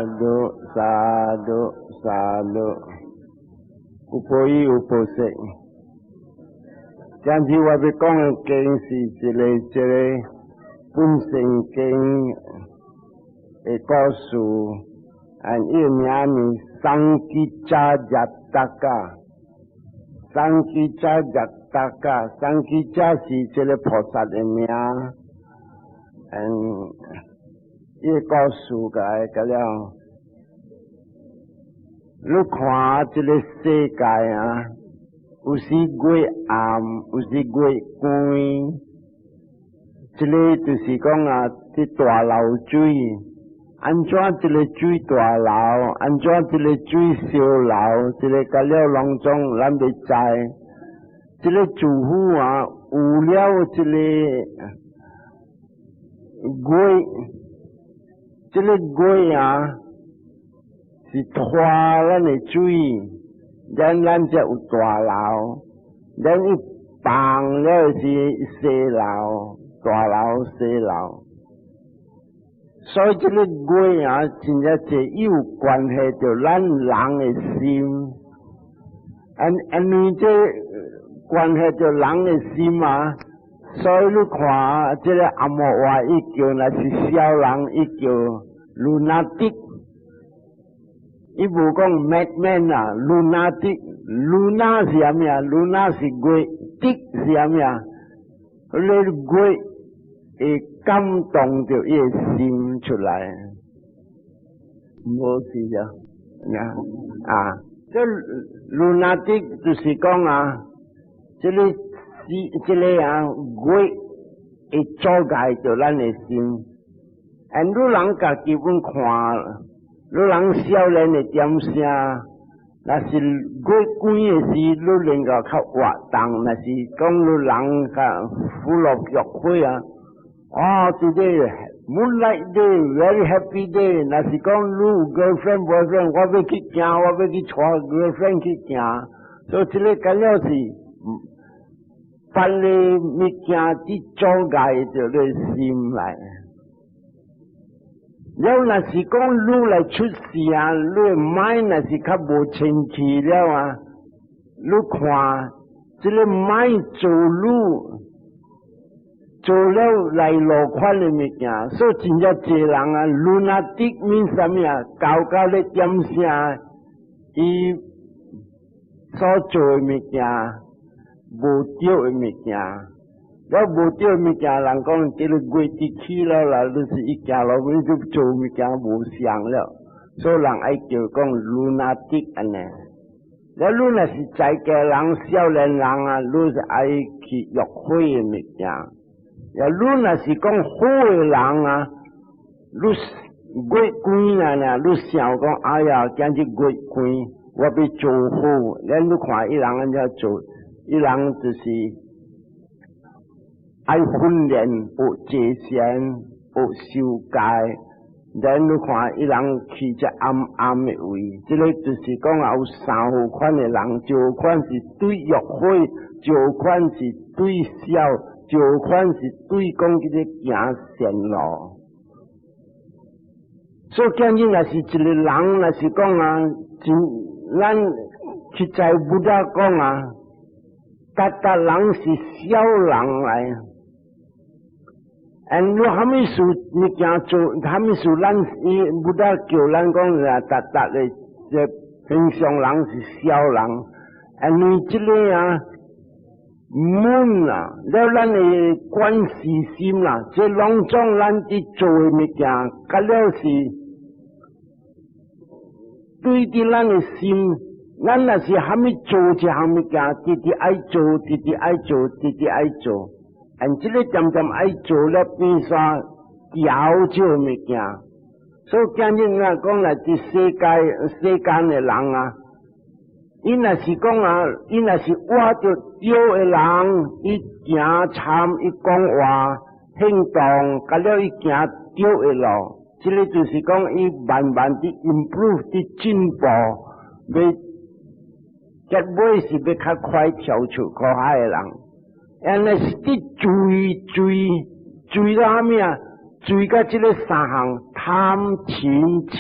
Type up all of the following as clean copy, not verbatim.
Sadhu sadhu sadhu，有報應有報識。今日我欲講的經是一个這个本生經的故事，按伊的名呢，桑基扎日達嘎，桑基扎日達嘎，桑基扎是這个菩薩的名，伊個故事個個了，你看這个世界啊，有時月暗，有時月光，這個就是講啊，這大流水，按怎這个水大流，按怎這個水小流，這个個了攏總咱欲知，這个主婦啊，有了這个月。這个月啊，是拖咱的水，咱才有大流，咱一放了是細流，大流細流。所以這个月啊，真正濟有關係著咱人的心，因為這關係著人的心啊。所以你看，這个紅毛話伊叫若是痟人，伊叫 lunatic，伊無講 madman 啊，lunatic，luna 是啥物啊？luna 是月，tic 是啥物啊？你月會感動著伊的心出來，無是啊，啊，這 lunatic 就是講啊，這个是這个啊月會阻礙著咱的心。And 你人家己本看，你人少年的點聲，若是月光的時，你能夠較活動；若是講你人較福樂約會啊，哦，today moonlight day, very happy day。若是講你有 girlfriend boyfriend，我欲去行，我欲去帶 girlfriend 去行，所以這个敢了是別个物件佇阻礙著你心來。了若是講你來出事啊，你 mind 若是較無清氣了啊，你看這个 mind 做你做了來落款的物件，所以真正濟人啊，lunatic mean 啥物啊？搞到咧點聲，伊所做的物件無對的物件。了無對物件，人講這个月佇去了啦，就是伊行路尾就做物件無相了，所以人愛叫講 lunatic 按呢。了你若是在家人、少年人啊，你是愛去約會的物件。了你若是講好的人啊，你月光啊，你想講哎呀，今日月光，我欲做好。了你看伊人按怎做，伊人就是。愛訓練，學坐禪，學修戒，然你看伊人去這暗暗的位，這个就是講啊，有三號款的人，一號款是對欲火，一號款是對痟，一號款是對講這个行善路。所以今日若是一个人，若是講啊，真咱實在 Buddha 講啊，逐逐人是痟人來。And 你蝦米事物件做，蝦米事咱伊 Buddha 叫咱講啊，逐逐的這平常人是痟人，因為這个啊，moon 啊，了咱的觀視心啦，這攏總咱佇做的物件，甲了是對佇咱的心，咱若是蝦米做一項物件，直直愛做，直直愛做，直直愛做。按這个漸漸愛做了，變煞調這物件。所以今日啊，講來佇世界世間的人啊，伊若是講啊，伊若是活著對的人，伊行參，伊講話行動，甲了伊行對的路，這个就是講伊慢慢佇 improve 佇進步，欲結尾是欲較快跳出苦海的人。按呢是佇追追追到啥物啊？追到這个三項貪嗔痴，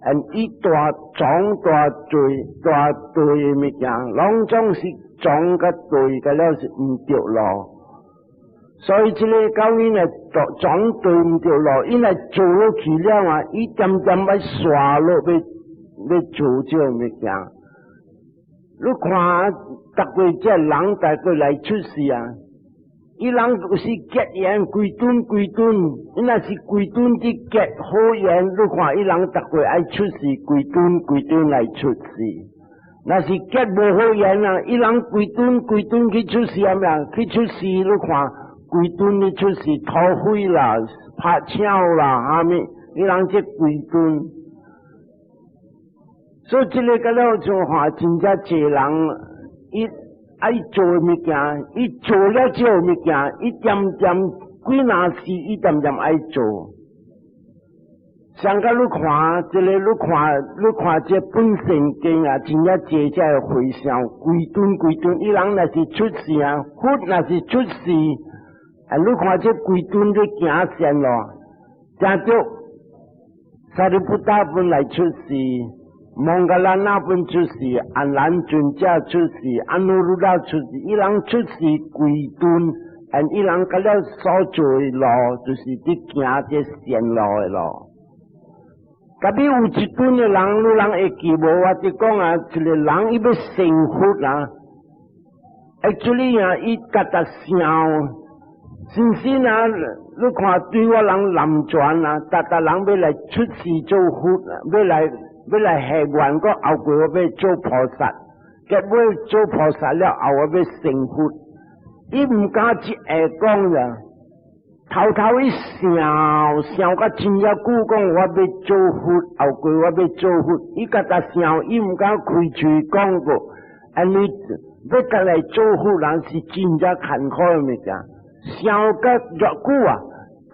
And 伊大種大罪大對的物件，攏總是種佮對個了是毋著路。所以這个教伊若種對毋著路，伊若做落去了啊，伊漸漸欲煞落欲欲做這个物件。你看，逐個這人大過來出世啊，伊人是結緣幾頓幾頓，伊若是幾頓佇結好緣，你看伊人逐個愛出世幾頓幾頓來出世。若是結無好緣啊，伊人幾頓幾頓去出世啊？去出世，你看幾頓去出世土匪啦、拍搶啦，蝦米？伊人這幾頓。所以這个個了就話真正濟人，伊愛做物件，伊做了這個物件，伊漸漸幾若時，伊漸漸愛做。上個你看，這个你看，你看這本聖經啊，真正濟這個回向，規頓規頓，伊人若是出世啊，佛若是出世，啊，你看這規頓咧行善路，聽著 Sariputta 本來出世。Moggallana 本出世，阿難尊者出世，Anuruddha 出世，伊人出世規頓，and 伊人佮了所做的路，就是佇行這善路的路。特別有一頓的人，你人會記無？我佇講啊，一個人伊欲成佛啊，actually 啊，伊家己想，先先啊，你看對我人南傳啊，逐逐人欲來出世做佛，欲來。欲來下願，閣後過我欲做菩薩，結尾做菩薩了後我欲成佛，伊毋敢一下講咋，頭頭伊想想甲真正久，講我欲做佛，後過我欲做佛，伊家己想，伊毋敢開喙講過，因為欲甲來做佛人是真正艱苦的物件，想甲偌久啊，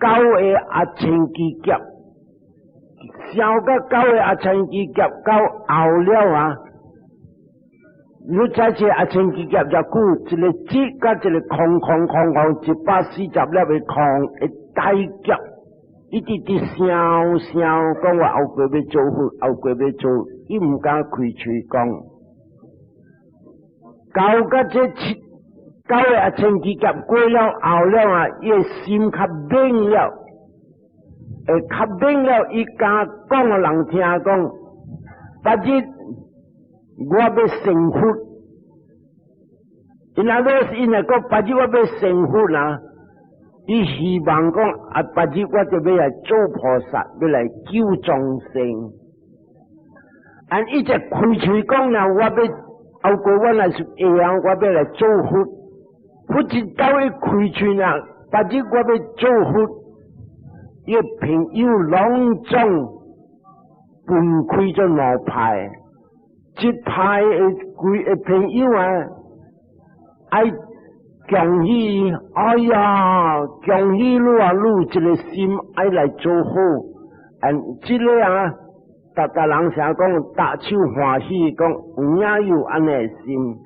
九個阿僧祇劫。想到九個阿僧祇劫到後了啊！你知這阿僧祇劫偌久？一個指佮一個空空空空140粒的空的大劫，一直佇想想講我後過欲做佛，後過欲做，伊毋敢開喙講。到佮這七九個阿僧祇劫過了後了啊，伊的心較猛了。會較猛了，伊敢講予人聽講，別日我欲成佛。伊若若是伊若講別日我欲成佛啊，伊希望講啊，別日我就欲來做菩薩，欲來救眾生。按伊只開喙講啦，我欲後過我若是會曉，我欲來做佛。佛一到伊開喙啦，別日我欲做佛。伊朋友攏總分開做兩派，一派的規个朋友啊，愛恭喜，哎呀，恭喜你啊！你這个心愛來做好，嗯，這个啊，逐逐人成講大手歡喜，講有影有按呢心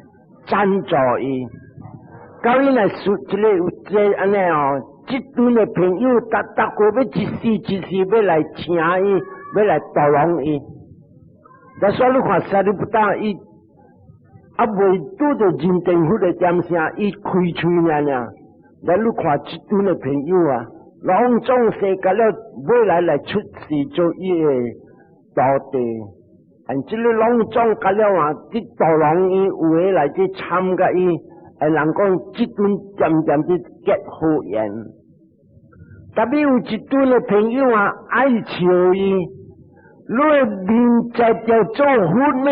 贊助伊，到伊若說這个有這按呢哦。這陣的朋友，逐逐個欲一時一時欲來請伊，欲來逗攏伊。但所以你看，Sariputta 伊猶未拄著認定佛的點聲，伊開喙爾爾。來你看這陣的朋友啊，攏總世界了，欲來來出世做伊的徒弟。但這个攏總甲了啊，佇逗攏伊有的來去參加伊，會人講這陣漸漸佇結好緣。特別有一陣的朋友啊，愛笑伊，你的面才叫做佛呢？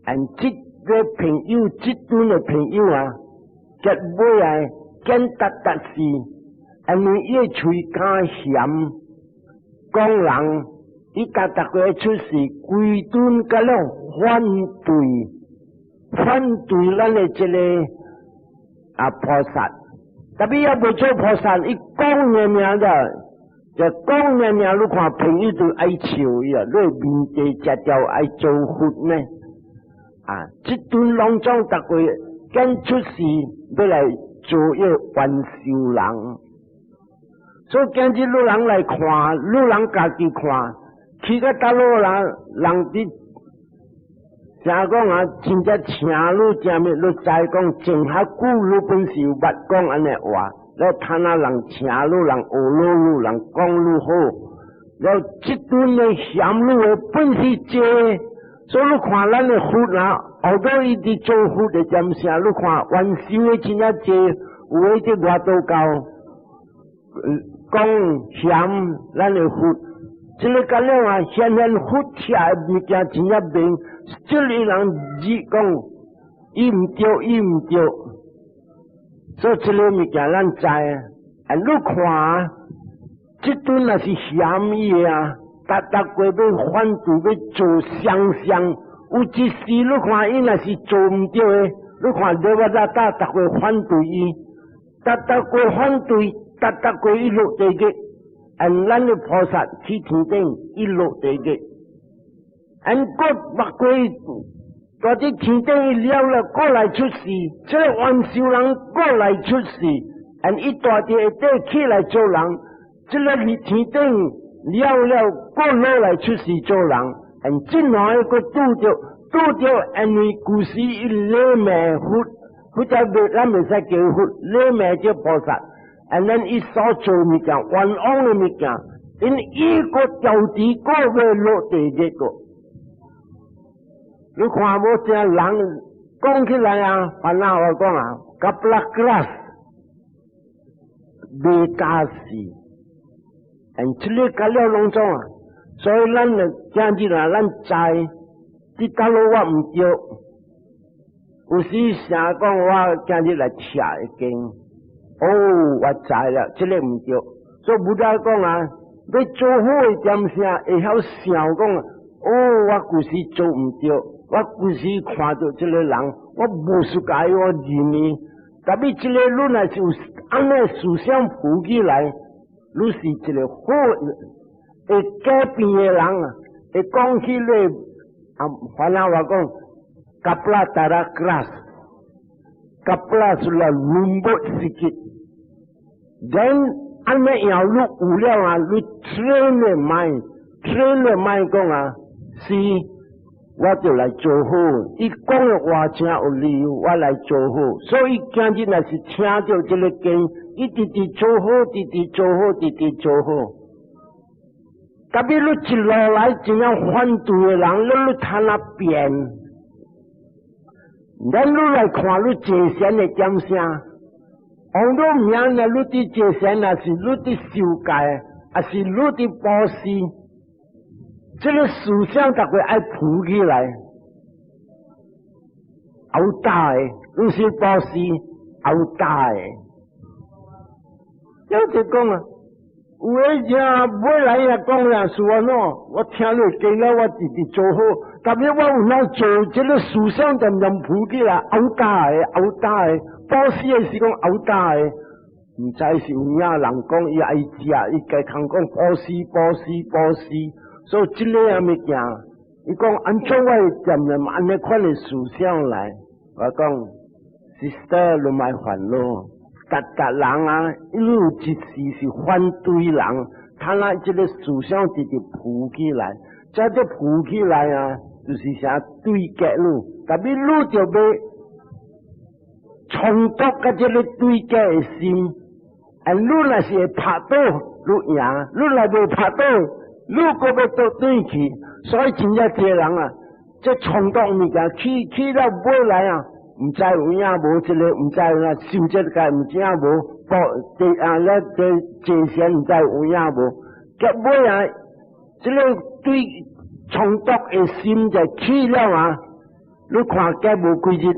按這個朋友，這陣的朋友啊，結尾啊，見達達是，因為伊的喙較鹹，講人，伊共逐個出世，規陣佮了反對，反對咱的這個啊菩薩。特別猶未做菩薩，伊講爾爾的，就講爾爾，你看朋友都愛笑伊啊，你面地食掉愛做佛呢？啊，這陣攏總逐個揀出世欲來做一個願壽人，所以今日汝人來看，汝人家己看，去到倒落人，人佇誠講啊，真正請你正物，你知講前較久你本是有捌講按呢話，了趁啊人請你，人學你，人講你好，了這陣的嫌你的本是這，所以你看咱的佛啊，後頭伊佇做佛的點聲，你看冤仇的真正濟，有的佇外道教講嫌咱的佛。這个咁樣啊，顯現佛聽的物件真正明，這個人字講伊毋對，伊毋對，所以這个物件咱知啊。你看，這陣若是嫌伊的啊，逐逐過欲反對，欲做雙雙，有一時你看伊若是做毋對的，你看羅巴達逐個反對伊，逐逐過反對，逐逐過伊落地獄。按咱的菩薩去天頂，伊落地獄，按過目過，蹛佇天頂伊了了，過來出世，這个冤仇人過來出世，按伊蹛佇下底起來做人，這个佇天頂了了過落來出世做人，按這兩个閣拄著拄著，因為舊時伊禮罵佛，佛才袂咱袂使叫佛，禮罵這菩薩。And then 伊所做物件，冤枉的物件，𪜶伊閣調佇閣欲落地獄閣。你看無這人講起來啊，番仔話講啊，kepala keras 袂加事，and 這个甲了攏總啊，所以咱的今日啊，咱知，佇倒落我毋對，有時成講我今日來聽一經。哦，我知了，這个毋對。所以佛講啊，欲做好的點聲，會曉想講，哦，我舊時做毋對，我舊時看著這个人，我無相佮我認伊。特別這个你若是有按呢思想浮起來，你是一个好會改變的人啊！會講起來啊，番仔話講，kepala tak keras，kepala sudah lembut sikit。Then 按呢樣你有了啊，你 train 的 mind，train 的 mind 講啊，是，我就來做好。伊講的話誠有理，我來做好。所以今日若是聽著這个經，伊直直做好，直直做好，直直做好。特別你一路來這樣反對的人，你你睇那變，咱你來看你坐禪的點聲。王你名呢？你佇坐禪，也是你佇受戒，還是你佇布施？這个思想逐個愛浮起來，有大的，你是布施，有大的。有就講啊，有的人尾來也講啦，是安怎？我聽你經了，我直直做好。特別我有哪做這个思想，漸漸浮起來，有大的，有大的。布施的是講後大的，毋知是有影人講伊愛食，伊家通講布施布施布施，所以這个啊物件，伊講按怎我會漸漸按呢款的思想來，我講，sister 你莫煩惱，逐逐人啊，伊有一時是反對人，他那這个思想直直浮起來，這個浮起來啊，就是啥對決你，特別你就欲衝突佮這个對決的心，啊，你若是會拍倒，你贏；你若袂拍倒，你閣欲倒轉去。所以真正濟人啊，這衝突物件去去到尾來啊，毋知有影無這个，毋知有影受這個毋知影無，報地啊咧這坐禪毋知有影無，結尾啊，這个對衝突的心就去了啊，你看結無幾日，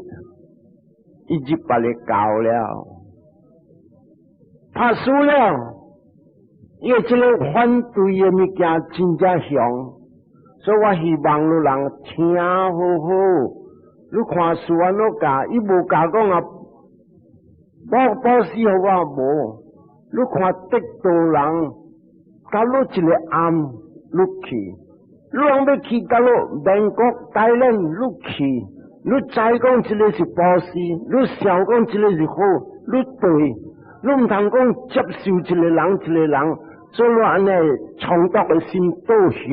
伊就別個教了，拍輸了，因為這个反對的物件真正強，所以我希望你人聽好好。你看書按怎教，伊無教講啊，布布施予我無。你看得道人，假如一个暗你去，你講欲去，假如曼谷、大連你去，你知講這个是布施，你想講這个是好，你對，你毋通講接受一个人一个人，所以按呢衝突的心倒向。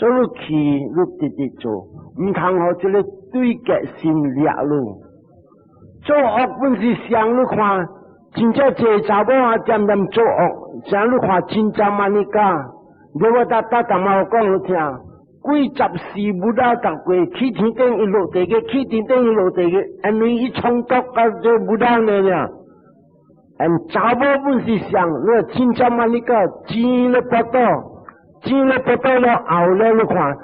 所以你去你直直做，毋通予這个對結心掠你。做惡本是啥？你看，真正濟查某啊，恬恬做惡，像你看真正瑪尼卡，你我逐逐淡仔講予聽，幾十世 Buddha 逐過去天頂伊落地獄，去天頂伊落地獄，因為伊衝突佮這 Buddha 呢爾。嗯，查某本是啥？你真正瑪尼卡，錢咧腹肚，錢咧腹肚了後了，你看，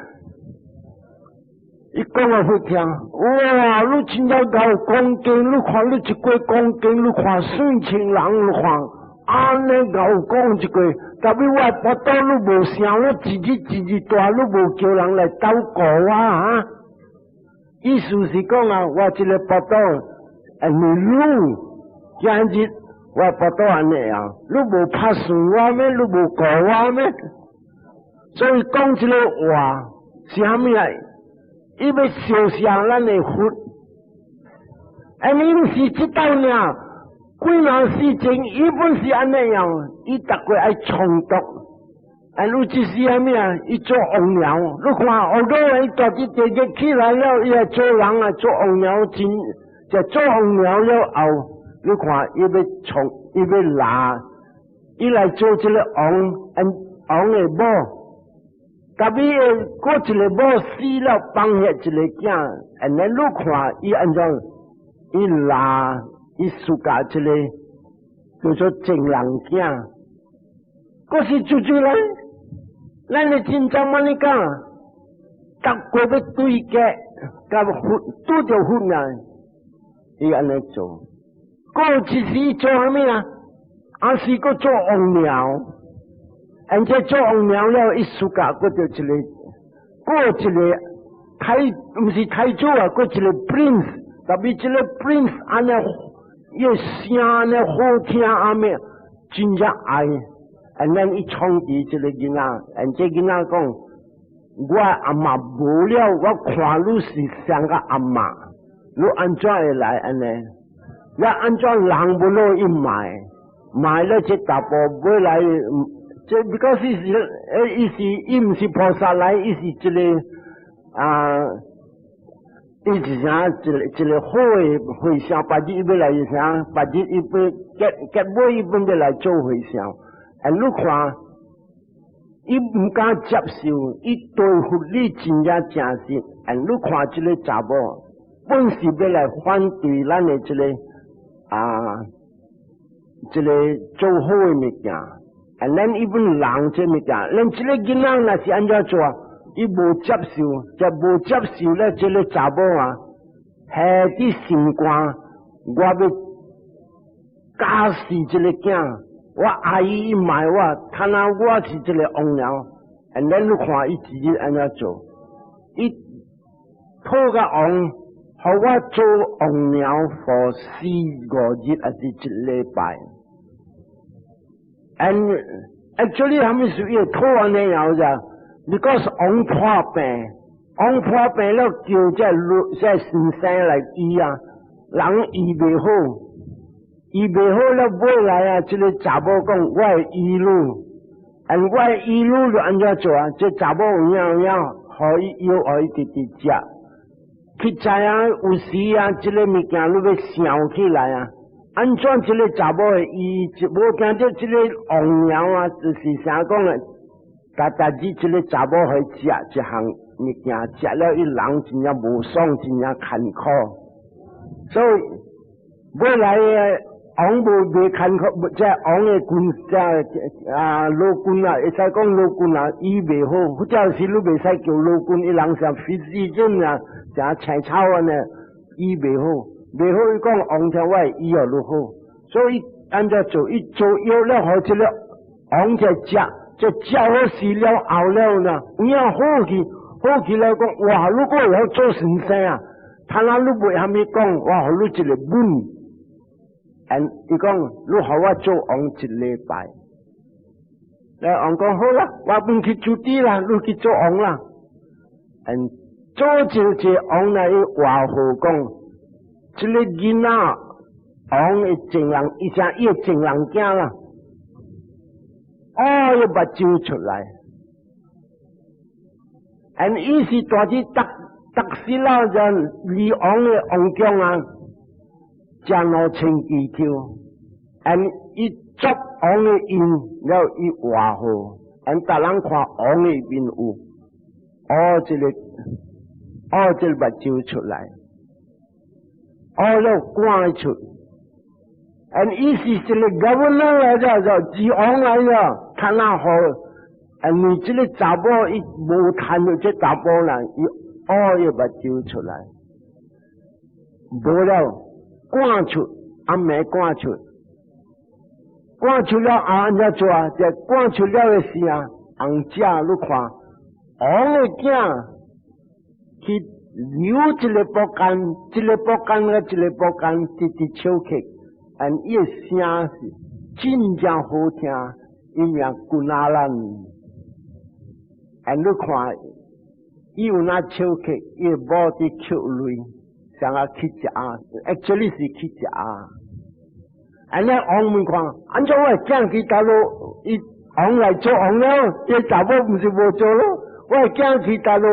伊講予佛聽，哇！你真正𠢕講經，你看你一句講經，你看水清人，你看，按呢𠢕講一句，特別我腹肚你無聲，我一日一日大，你無叫人來鬥顧我啊？意思是講啊，我這个腹肚，因為你今日我腹肚按呢啊，你無拍算我咩？你無顧我咩？所以講這个話是啥物來？伊欲相像咱的佛，哎，你毋是這道爾，幾若事情伊本是按呢樣，伊逐個愛衝突，哎，你這是啥物啊？伊做王鳥，你看學老伊大啲地獄起來了，伊來做人啊，做王鳥真，就做王鳥了後，你看伊欲衝，伊欲拿，伊來做這个王，王的某。特別過一个某死了，放下一个囝，按呢你看伊按怎，伊拿伊自家一个叫做情人囝，閣是做做咱，咱的真正按呢講，逐個欲對決，佮佛拄著佛啊，伊按呢做，過一時做啥物啊？還是閣做王鳥？而且做王鳥了，伊自家閣著一个，閣一个太毋是太子啊，閣一个 prince，特別這个 prince 按呢，伊聲按呢好聽啊咩，真正愛，按呢伊創佇這个囡仔，按這囡仔講，我阿嬤無了，我看你是像個阿嬤，你按怎會來按呢？我按怎人無落伊賣，賣了這查埔買來。這 because 是，伊是伊毋是菩薩來，伊是一个啊，伊是啥一个一个好的和尚，別日伊欲來啥？別日伊欲結結尾伊本欲來做和尚。啊，你看，伊毋敢接受，伊對佛理真正誠實。啊，你看這个查某，本是欲來反對咱的這个啊，這个做好的物件。啊，咱一般人這物件，咱這个囡仔若是按怎做，伊無接受，就無接受咧。這个查某啊，下佇心肝，我欲咬死這个囝，我愛伊伊賣我，他若我是這个王鳥，啊，咱你看伊自己按怎做，伊討共王，予我做王鳥，for 四五日，抑是一禮拜。And actually，他們屬於討按呢樣子，because 王破病，王破病了叫這這先生來醫啊，人醫袂好，醫袂好了尾來啊，這个查某講我會醫你，and 我會醫你就按怎做啊？這查某有影有影，予伊藥，予伊直直食，去知影有時啊，這个物件你欲想起來啊。按怎這个查某會醫，無驚著這个王鳥啊，就是啥講的，逐逐日這个查某去食一項物件，食了伊人真正無爽，真正艱苦。所以尾來王無袂艱苦，這王的軍這啊老君啊，會使講老君啊，醫袂好，或者是你袂使叫老君，伊人像 physician 啊，像青草按呢，醫袂好。袂好，伊講王聽我會醫予你好，所以按怎做？伊做藥了，予這个王在食，這食好勢了後了呢，有影好去，好去了講，哇！如果會曉做先生啊，他若你袂蝦米講，我予你一個吻，and 伊講你予我做王一禮拜，來王講好啦，我毋去做啲啦，你去做王啦，and 做一個王來話好講。這个囡仔王的情人，伊啥伊的情人囝啦，哦，伊目睭出來， And 伊是住佇達達斯拉就離王的王宮啊，食兩千幾條，and 伊作王的印了伊畫好，and 逐人看王的面有，哦，這個，哦，這個目睭出來，哦，了趕出，and 伊是一個 governor 來的，就治王來的，他那好，and 你這個查某伊無趁著這查某人，伊哦，伊目睭出來，無了趕出，暗暝趕出，趕出了啊，按怎做啊？這趕出了的時啊，紅姐你看，王的囝去留一个布間，一个布間佮一个布間，直直唱曲，and 伊的聲是真正好聽，伊名古納蘭，and 你看，伊有那唱曲，伊的某佇抾淚，想啊去食啊，actually 是去食啊。按呢王問看，按怎我的囝去佗落？伊王來做王了，伊查某毋是無做咯？我的囝去佗落？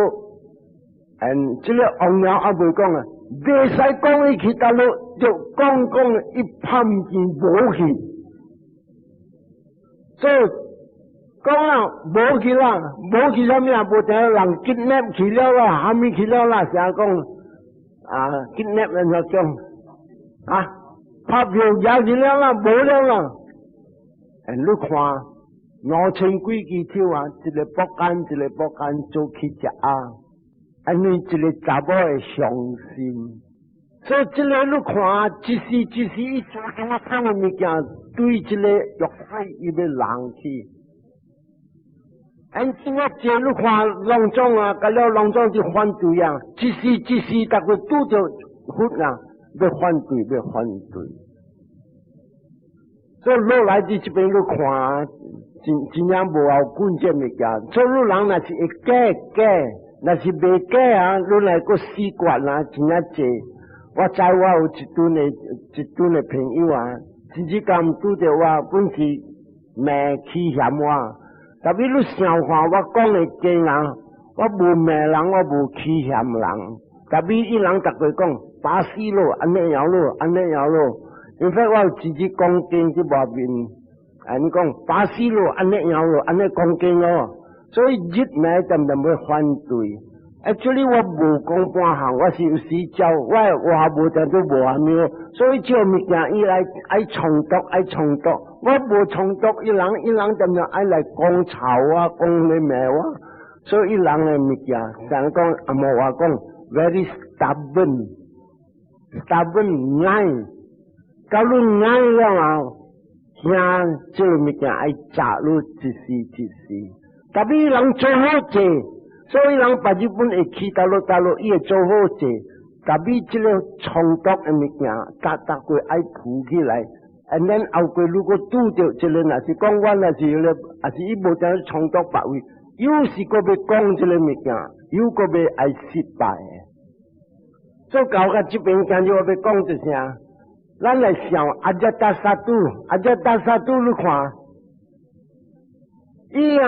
嗯，這個王了猶未講啊，袂使講伊去佗落，就講講伊判見無去，所以講啦，無去啦，無去啥物啊？無聽人 kidnap 去了啦，蝦米去了啦？成日講啊，kidnap 人就講啊，拍票也去了啦，無了啦。欸，你看兩千幾支手啊，一个木間，一个木間做去食啊，按呢一个查某的相信，所以這个你看，一時一時伊做這麼款的物件，對這个欲海伊欲人去。按這個這你看，攏總啊，甲了攏總就反對啊，一時一時，逐個拄著佛啊，欲反對，欲反對。所以落來佇這邊你看，真真正無要緊這物件。所以你人若是會改改，若是袂改啊，你來閣死決啊，真正濟。我知我有一陣的朋友啊，甚至敢拄著我，本是罵起嫌我。特別你想看我講的假啊，我無罵人，我無起嫌人。特別伊人逐個講，巴死咯，按呢樣咯，按呢樣咯。因為我有自己講經佇外面，啊，你講巴死咯，按呢樣咯，按呢講經咯。所以日暝恬恬欲反對。Actually 我無講半項，我是有時教，我的話無定都無蝦米，所以這個物件伊來愛衝突，愛衝突。我無衝突，伊人伊人恬恬愛來講臭我，講你罵我，所以伊人的物件，像講紅毛話講，very stubborn，stubborn 𠊎，到你𠊎了啊，聽這個物件愛炸你一時一時，特別伊人做好濟。所以人別日本會去佗落佗落，伊會做好勢，特別這個衝突的物件，逐逐個愛浮起來。And then 後過如果拄著這個，若是講我若是咧，也是伊無定衝突別位，又是閣欲講這個物件，又閣欲愛失敗。所以到甲這邊今日我欲講一聲，咱來想阿遮達薩杜，阿遮達薩杜，你看，伊啊，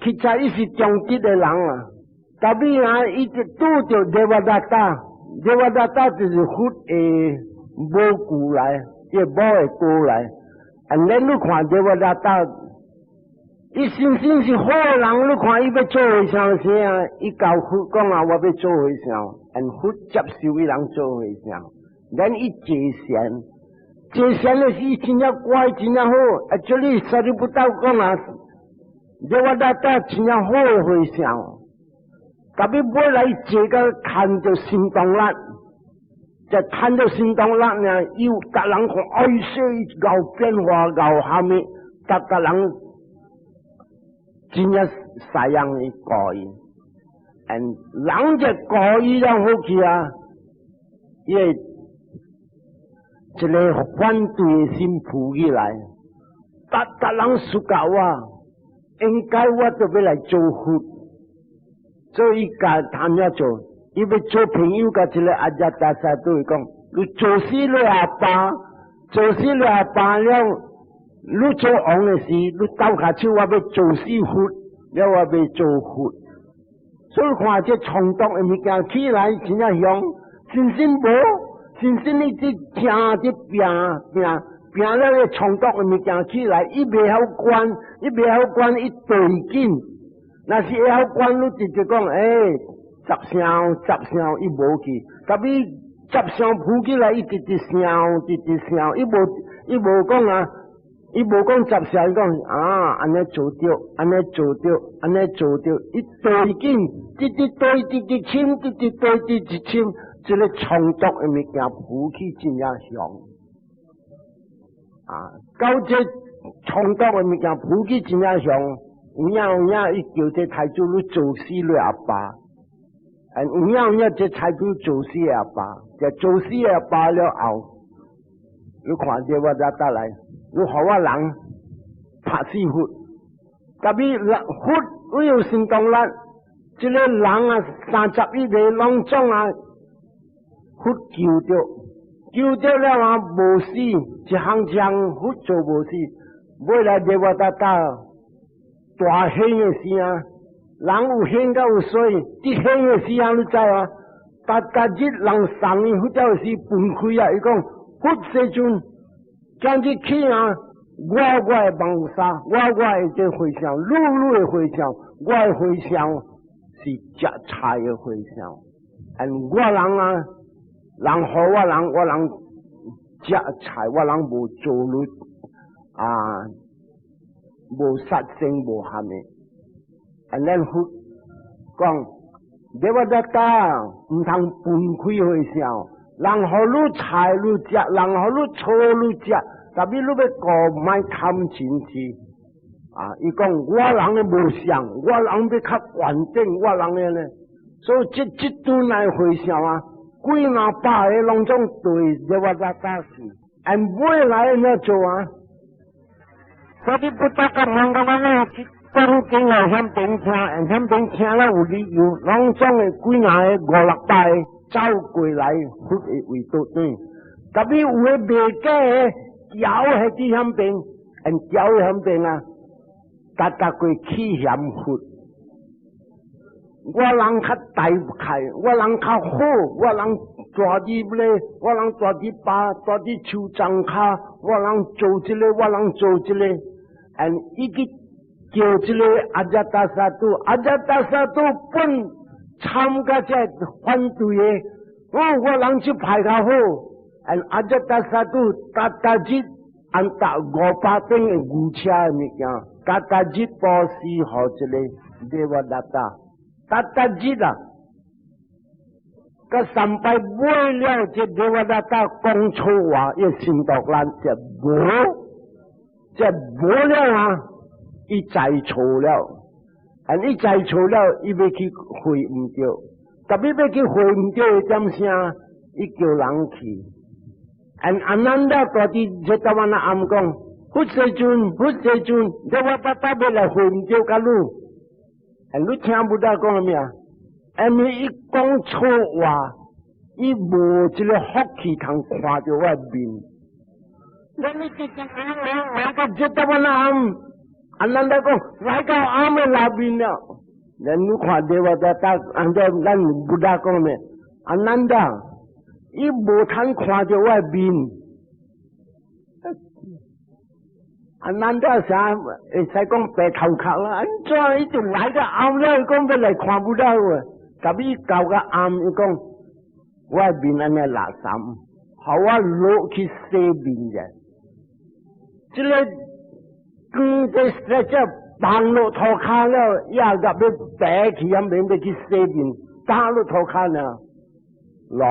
其實伊是忠直的人啊，特別啊，伊就拄著 Devadatta，Devadatta 就是佛的母舅來，伊某的哥來。And then 你看 Devadatta，伊先生是好的人，你看伊欲做和尚時啊，伊共佛講啊，我欲做和尚，and 佛接受伊人做和尚。Then 伊坐禪，坐禪的時真正乖，真正好。啊，這裡 Sariputta 講啊，Devadatta 真正好的和尚，特別尾來坐個牽著心動力，就牽著心動力呢，又逐人看，哎，說伊𠢕變化𠢕蝦米，逐逐人真正使用伊顧伊，and 人就顧伊了好去啊，伊會一個反對的心浮起來，逐逐人輸教我。應該我就欲來做佛，所以共談了做，伊欲做朋友，共這個阿遮達薩都會講，你做死你阿爸，做死你阿爸了，你做王的時，你鬥跤手，我欲做死佛，了我欲做佛。所以看這衝動的物件起來真正凶，真心無，真心你這正這拼拼拼了個衝動的物件起來，伊袂曉管，伊袂曉管，伊對緊。若是會曉管，你直接講，欸，雜想雜想，伊無去，特別雜想浮起來，伊直直想，直直想，伊無伊無講啊，伊無講雜想，伊講啊，按呢做著，按呢做著，按呢做著，伊對緊，直直對，直直深，直直對，直直深，這個衝動的物件浮起真正凶。啊，到這衝動的物件浮起真正凶，有影有影，伊叫這太子你做死你阿爸。有影有影，這太子做死阿爸，這做死阿爸了後，你看這我才得來，你予我人拍死佛，特別佛有神通力，這個人啊，31個攏總啊，佛救著，救著了啊，無死，一項一項佛做無死，尾來這我達達大顯的時啊，人有顯佮有水，佇顯的時啊，你知啊？逐逐日人送伊佛才會死分開啊！伊講佛世尊，今日起啊，我我的謀殺，我我的這和尚，你你的和尚，我的和尚是食菜的和尚，嗯，我人啊，人予我人，我人食菜，我人無做律啊，無殺生，無蝦米。And then 佛講，你我得講，毋通分開和尚，人予你菜你食，人予你草你食，特別你欲顧莫貪嗔痴。啊！伊講我人的無相，我人欲較完整，我人的呢，所以這這陣來和尚啊，幾若百個攏總對這我才打死，按未來按怎做啊？所以不得個人講我呢，講經啊，響邊聽，響邊聽了有理由，攏總的幾若個五六百個走過來，佛的位桌頂，特別有的袂假的，搖喺佇響邊，按搖喺響邊啊，逐逐過去嫌佛。我人較大開，我人較好，我人蹛佇咧，我人蹛佇巴，蹛佇樹叢跤，我人做這個，我人做這個，and 伊去叫這個阿遮達薩都，阿遮達薩都本參加這反對的，哦，我人這派較好，and 阿遮達薩都逐逐日按搭500頂的牛車的物件，逐逐日布施予這個德瓦達達。逐逐日啊，佮三擺尾了，這德瓦達達講錯話，伊心毒爛，這無，這無了啊！伊知錯了，啊！伊知錯了，伊欲去會毋著，特別欲去會毋著的點聲，伊叫人去。按阿難陀蹛佇這台灣阿暗講，佛世尊，佛世尊，德瓦達達欲來會毋著佮你。哎，你聽 Buddha 講啥物啊？因為伊講錯話，伊無這個福氣通看著我面。那你直接來到這台灣阿暗，阿難陀講來到暗的內面了。那你看到我在答，按照咱 Buddha 講咩？阿難陀，伊無通看著我面。阿難陀啥會使講白頭殼啦？按怎伊就來到暗了，伊講欲來看 Buddha 喎。特別到個暗，伊講我面按呢垃圾，予我落去洗面者。這個光這這放落塗跤了，也甲欲爬起，也免欲去洗面，打落塗跤呢，路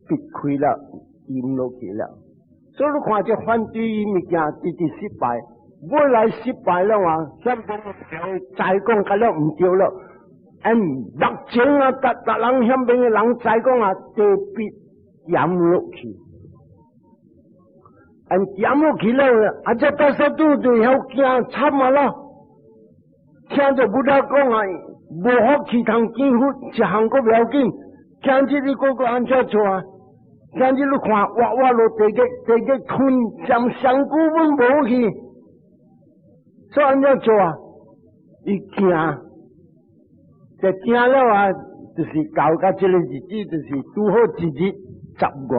逼開了，淹落去了。所以你看這反對物件，直直失敗，尾來失敗了啊！響邊知講甲了毋對了，嗯，目前啊，逐逐人響邊的人知講啊，地必淹落去，嗯，淹落去了，啊，這大小肚就曉驚慘啊咯。聽著 Buddha 講啊，無福氣通見佛，一項閣袂要緊，聽這你閣閣按怎做啊？今日你看，活活落地獄，地獄吞將上古本無去，所以按怎做啊？伊驚，這聽了啊，就是到到這個日子，就是拄好一日十五。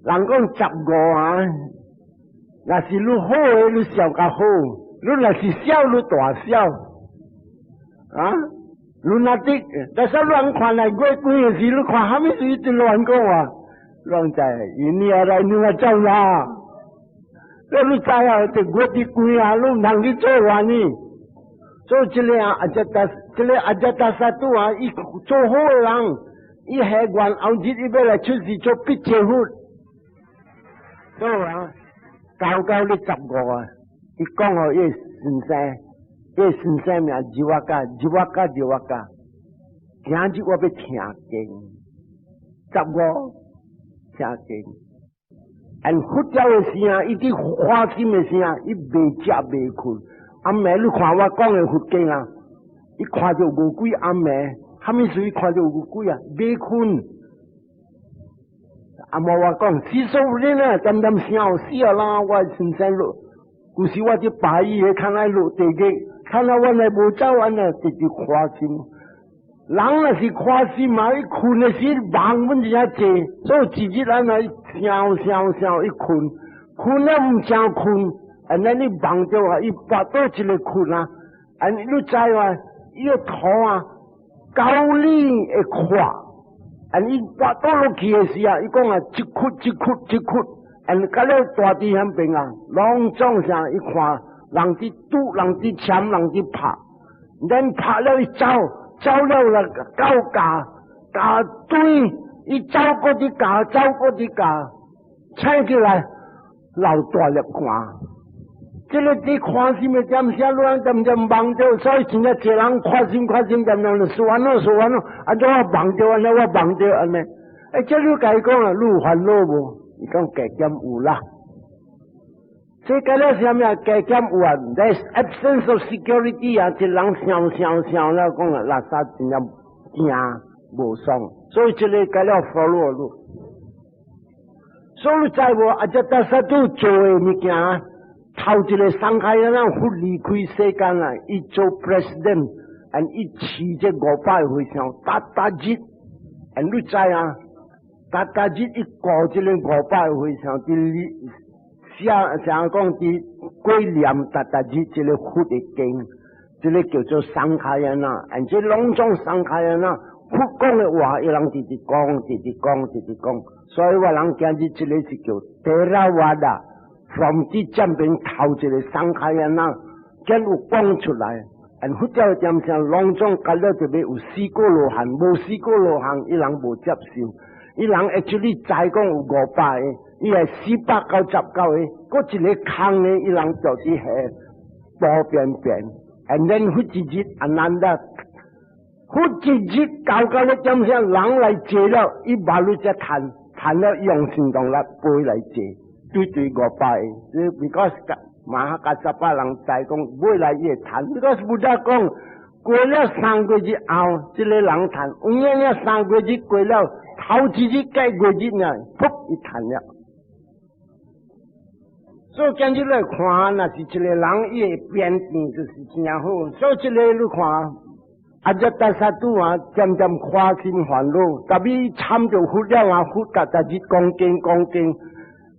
人講十五啊，若是你好的，你笑較好；你若是痟，你大痟。啊，你那啲，但是亂看來月鬼的時，你看蝦米事一直亂講話，亂知，因你來你來走啦。你知啊？這月的鬼啊，你毋通去做完呢。做這個啊，阿只達，這個阿只達薩杜啊，伊做好的人，伊下願後日伊欲來出世做比丘佛。所以啊，九九你十五啊，伊講予伊先生，伊先生名 Jivaka，Jivaka，Jivaka，今日我欲聽經，十五聽經。按佛教的時啊，伊佇發心的時啊，伊袂食袂睏。暗暝你看我講的佛經啊，伊看著餓鬼暗暝，蝦米事伊看著餓鬼啊？袂睏。阿無我講，死數你呢，點點想死啊啦！我先生落，有時我佇白衣的看來落地獄，看來我來無走按呢，直直發心。人若是發心嘛，伊睏的時夢阮真濟，所以一日按呢想想想，伊睏，睏了毋正睏，按呢你夢著啊，伊跋倒一个睏啊，按你知無？伊个頭啊，9里會闊，按伊跋倒落去的時啊，伊講啊，一窟一窟一窟，按到了大地遐邊啊，攏總啥？伊看人佇賭，人佇簽，人佇拍，咱拍了伊走。走了啦，到家家對，伊走過佇家，走過佇家，醒起來流大粒汗。這個佇看心的點聲，亂點點夢著，所以真正濟人看心看心點點，就輸完咯，輸完咯，按怎我夢著按呢，我夢著按呢。欸，這你共伊講啊，你有煩惱無？伊講加減有啦。這個了啥物啊？加減有啊，There's absence of security 啊！一人想想想了講啊，垃圾真正驚無爽，所以這個該了 follow 你。所以你知無？阿只達薩都做的物件，頭一個桑開咱佛離開世間啊，伊做 president，and 伊飼這500個和尚，逐逐日，and 你知啊？逐逐日伊顧這個500個和尚佇裡。寫像講佇過念逐逐日這個佛的經，這個叫做桑開啊，而這攏總桑開啊，佛講的話，伊人直直講，直直講，直直講，所以我人今日這個是叫 Theravada，from 這這邊頭一個桑開啊，見有講出來，而佛教點聲攏總甲了就欲有四果羅漢，無四果羅漢，伊人無接受，伊人 actually 知講有500個。伊係499個，閣一個空的，伊人就佇下路邊邊，and then 佛一日阿難達，佛一日到到咧點聲人來坐了，伊馬路才彈彈了用行動力飛來坐，對對500個，because 馬哈卡薩巴人知講未來伊會彈，because Buddha 講過了3個月後，這個人彈，有影了三個月過了，頭一日過月日呢，噗伊彈了。所以今日來看，若是一個人伊會變變，就是真好。所以這個你看，阿只達薩杜啊，漸漸發心煩惱，特別參著佛了啊，佛逐逐日講經講經，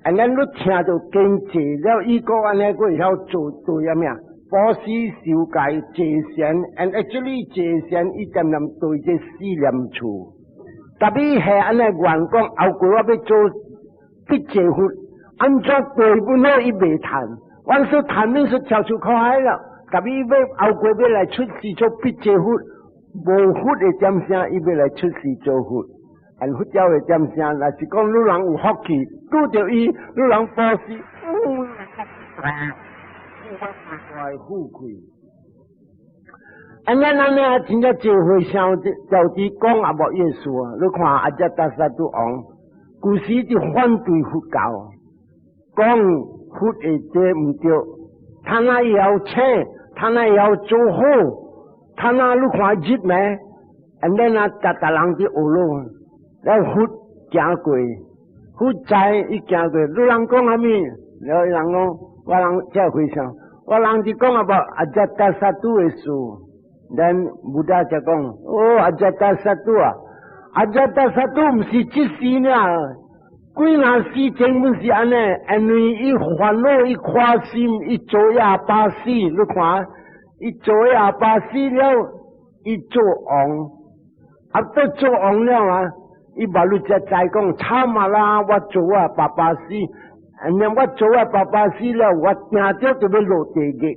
按呢你聽著經濟了，伊閣按呢閣會曉做做啥物啊？布施受戒坐禪，and actually 坐禪伊漸漸對這四念處，特別係按呢願講後過我欲做必濟佛。按怎對本好伊袂趁，阮說趁免說跳出苦海了，特別欲後過欲來出世做必濟佛，無佛的點聲，伊欲來出世做佛。按佛教的點聲，若是講你人有福氣，拄著伊，你人布施，大富貴。按呢按呢，真正濟和尚就佇講也無意思啊！你看阿只達薩都王，舊時就反對佛教。講佛的這毋對，他若會曉請，他若會曉做好，他若你看入咩？按呢啊，逐逐人佇學咯，了佛行過，佛知伊行過，你人講啥物？了伊人講，我人這和尚，我人就講啊無阿只達薩都的事， Then Buddha 就講：哦，阿遮達薩都啊，阿遮達薩都毋是這時呢，幾若時前毋是按呢，因為伊煩惱，伊寬心，伊做阿爸死，你看，伊做阿爸死了，伊做王，啊，都做王了啊，伊把你才知講，慘啊啦，我做啊爸爸死，and then 我做啊爸爸死了，我定著就欲落地獄。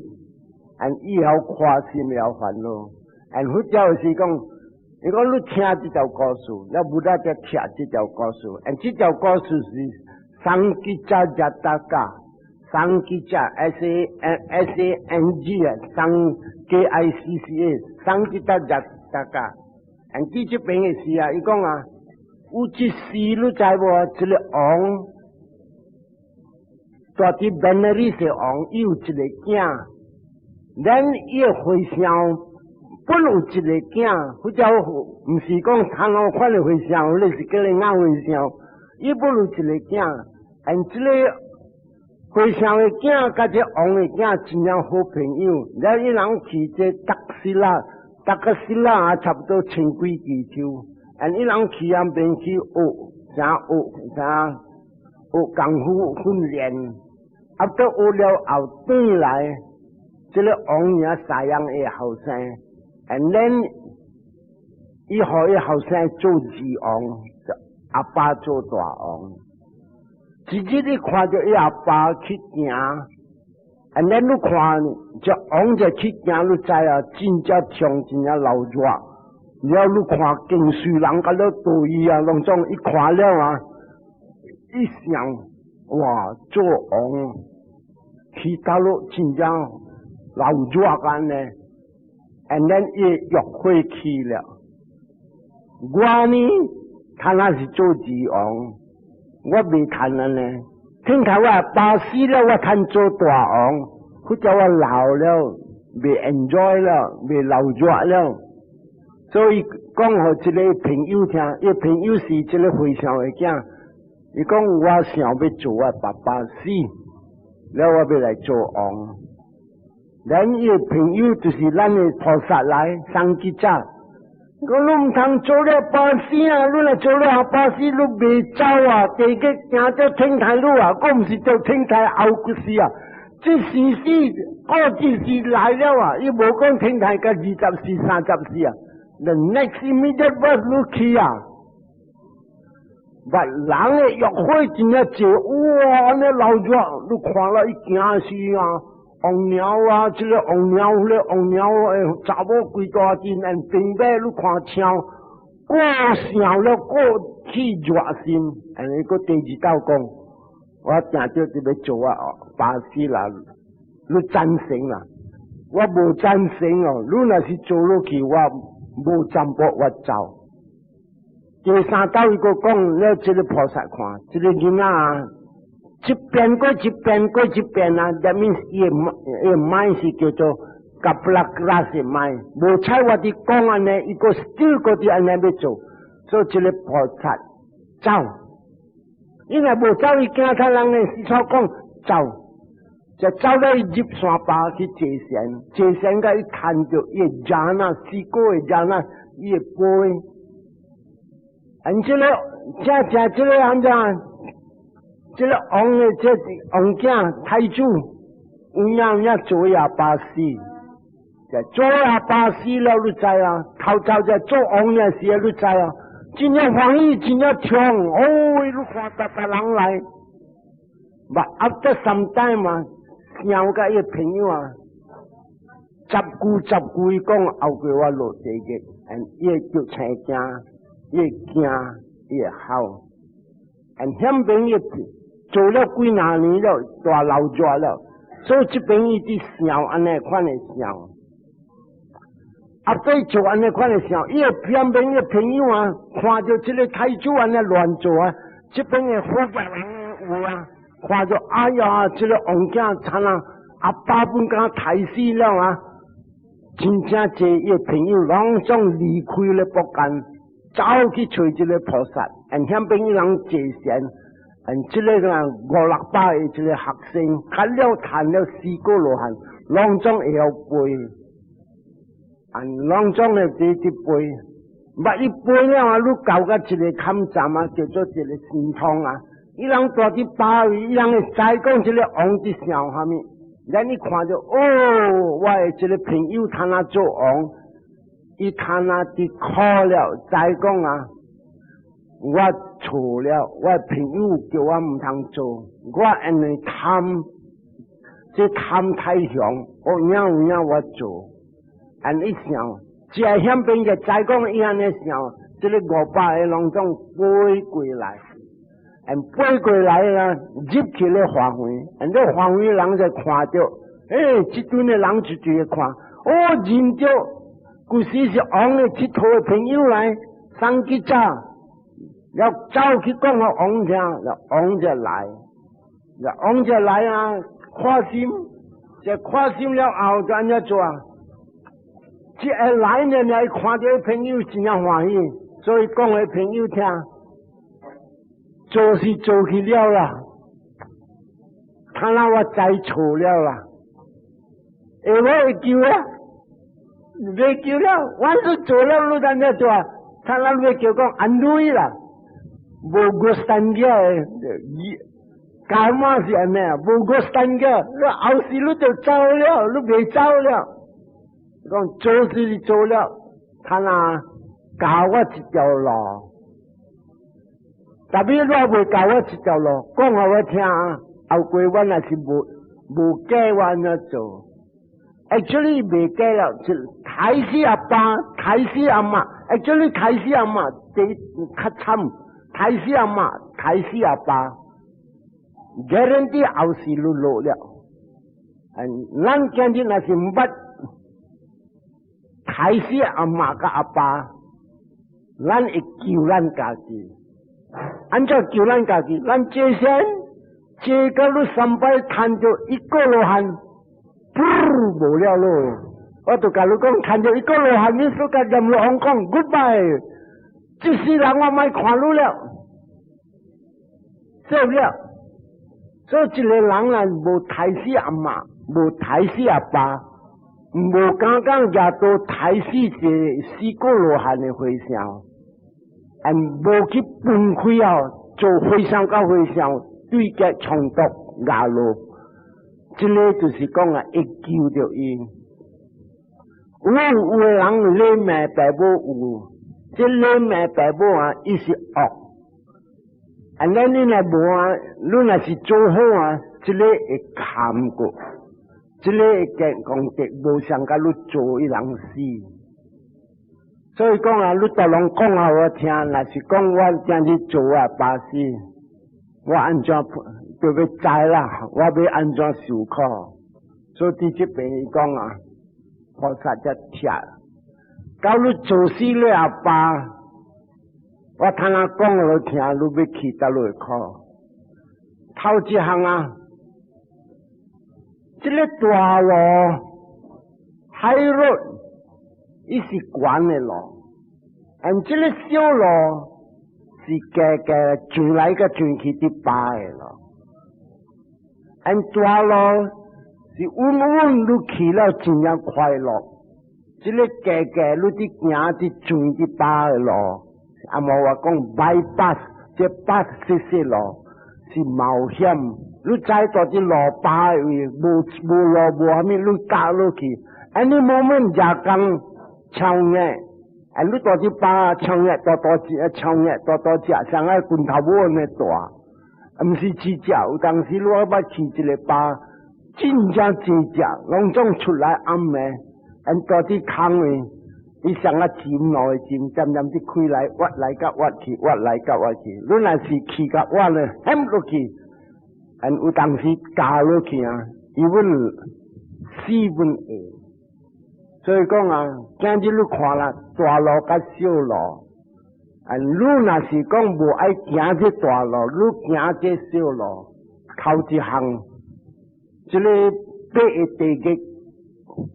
And 以後寬心了煩惱，and 佛教是講，伊講你聽這條故事，了 Buddha 才聽這條故事，and 這條故事是 Sankicca Jataka，Sankicca S A S A N G 啊，Sang K I C C A，Sankicca Jataka，and 這邊的事啊，伊講啊，有一時你知無？這個王，蹛佇 Benares 的王，伊有一個囝。咱伊个和尚本有一個囝，或者毋是講唐老款的和尚，你是叫你亞和尚，伊本有一個囝，and 這個和尚的囝佮這王的囝真正好朋友，了伊人去這達斯拉，達克斯拉啊，差不多千幾支洲，and 伊人去遐邊去學啥學啥學功夫訓練，啊，都學了後轉來。這個王爺贍養伊後生，and then 伊予伊後生做二王，阿爸做大王。一日你看著伊阿爸去行，and then 你看，這王就去行，你知啊，真正強，真正老熱。了你看經書人佮了對伊啊，攏總伊看了啊，伊想哇，做王去大陸真正老熱按呢，and then 伊欲火起了。我呢，他那是做二王，我袂趁按呢。聽頭我爸死了，我趁做大王，或者我老了，袂 enjoy 了，袂老熱了。所以講予這個朋友聽，伊朋友是這個和尚的囝，伊講我想欲做我爸爸死，了我欲來做王。咱伊個朋友就是咱的菩薩來，桑吉扎。講你毋通做了爸死啊！你若做了爸死，你袂走啊！地獄行到天台路啊，我毋是到天台後骨死啊！這時死，過這時來了啊！伊無講天台甲20世、30世啊，The next immediate birth 你去啊！但人的欲火真正濟，哇！按呢老熱，你看了伊驚死啊！王鳥啊，這個王鳥，那個王鳥誒，查某規大陣，and 兵馬你看槍，過想了過起熱心，按呢閣第二道講，我定著就欲做啊，爸死啦，你贊成啦？我無贊成哦，你若是做落去，我無占卜我走。第三道伊閣講了，這個菩薩看，這個囡仔啊。一變過一變過一變啊！That means 伊的 mind 是叫做 kapalakrasa mind，無睬我佇講按呢，伊閣 still 閣佇按呢欲做，所以這個菩薩走，因為無走伊驚他人呢，是所講走，就走了伊入山壩去坐禪，坐禪佮伊趁著伊的 jhana，四個的 jhana，伊會飛。按這個正正這個按怎？這個王的這王囝太子，有影有影做阿爸死，就做阿爸死了，你知啊？頭頭就做王的時你知啊？真正歡喜，真正暢，哦，你看逐逐人來。But after some time 嘛，想佮伊朋友啊，十句十句講後過我落地獄，and 伊會就青驚，伊會驚，伊會哭，and 遐邊伊做了幾若年了，大老熱了，所以這邊伊佇想按呢款的想，啊，對做按呢款的想，伊個旁邊的朋友啊，看著這個太子按呢亂做啊，這邊的好白人有啊，看著哎呀，這個王囝慘啊，阿爸本敢刣死了啊！真正濟伊的朋友攏總離開了福間，走去揣這個菩薩，and 遐邊伊人坐禪，and 這個人五六百個這個學生，看了談了四個羅漢，攏總會曉背。按攏總會佇飛，捌伊飛了啊，你到甲一個坎站啊，叫做一個神通啊。伊人蹛佇飽位，伊人會知講這個王佇想啥物。咱一看著，哦，我的這個朋友他若做王，伊他若佇苦了，知講啊，我錯了，我的朋友叫我毋通做，我因為貪，這貪太強，我有影有影我做。按伊想，這險邊個知講伊按呢想，這個500個攏總飛過來，按飛過來啊，入去咧花園，按這花園人就看著，欸，這陣的人就佇咧看，哦，認著，舊時是王的𨑨迌的朋友來，送去早，了走去講予王聽，了王就來，了王就來啊，看心，這看心了後就按怎做啊？這個來呢，你看著朋友真正歡喜，所以講予朋友聽，做是做去了啦，看來我知錯了啦，會無會救啊？袂救了，我是做了，你按怎做啊？他那欲叫講按類啦，無過三個，幹嘛是按呢？無過三個，你後世你就走了，你袂走了。講做事做了，他若教我一條路，特別你未教我一條路，講予我聽，後過我若是無無改我按怎做？Actually 未改了，就刣死阿爸，刣死阿嬤。Actually 刣死阿嬤，這較慘，刣死阿嬤，刣死阿爸，guarantee 後世你落了。嗯，咱今日若是毋捌刣死阿嬤佮阿爸，咱會救咱家己。按怎救咱家己？咱這先這個你三擺趁著一個羅漢，噗，無了咯。我就共你講，趁著一個羅漢，你說共閻羅王講 goodbye，這世人我莫看你了，對不對？所以一個人啊，無刣死阿嬤，無刣死阿爸，無敢敢舉刀刣死一個四果羅漢的和尚，and 無去分開啊，做和尚佮和尚對決衝突壓落，這個就是講啊，會救著伊。有有的人禮貌爸母有，這禮貌爸母啊，伊是惡。啊，咱你若無啊，你若是做好啊，這個會坎過，這個會功德無相佮你做伊人死。所以講啊，你逐攏講予我聽，若是講我今日做啊巴士，我按怎就欲知啦，我欲按怎受苦。所以佇這邊伊講啊，菩薩才聽，到你做死你阿爸。我聽人講予你聽，你欲去佗落苦。頭一項啊，這個大路 high road，伊是懸的路，and 這個小路是低低轉來佮轉去佇爬的路，and 大路是穩穩你去了真正快樂，這個低低你佇行佇轉佇爬的路。啊，無話講 bypass，這 pass 細細路是冒險。你知蹛佇路爬的位，無無路無啥物，你踏落去，any moment 也講超越，啊，你蹛佇爬超越大大隻，超越大大隻，像個拳頭母按呢大，毋是飼隻，有當時我捌去一個巴，真正濟隻，攏總出來暗暝，𪜶蹛佇空位。伊像啊沉落的沉，漸漸佇開來，挖來佮挖去，挖來佮挖去。你若是去佮挖咧，陷落去，and 有當時咬落去啊，伊阮死阮會。所以講啊，今日你看啦，大路佮小路，啊，你若是講無愛行這大路，你行這小路，頭一項，這個八個地獄，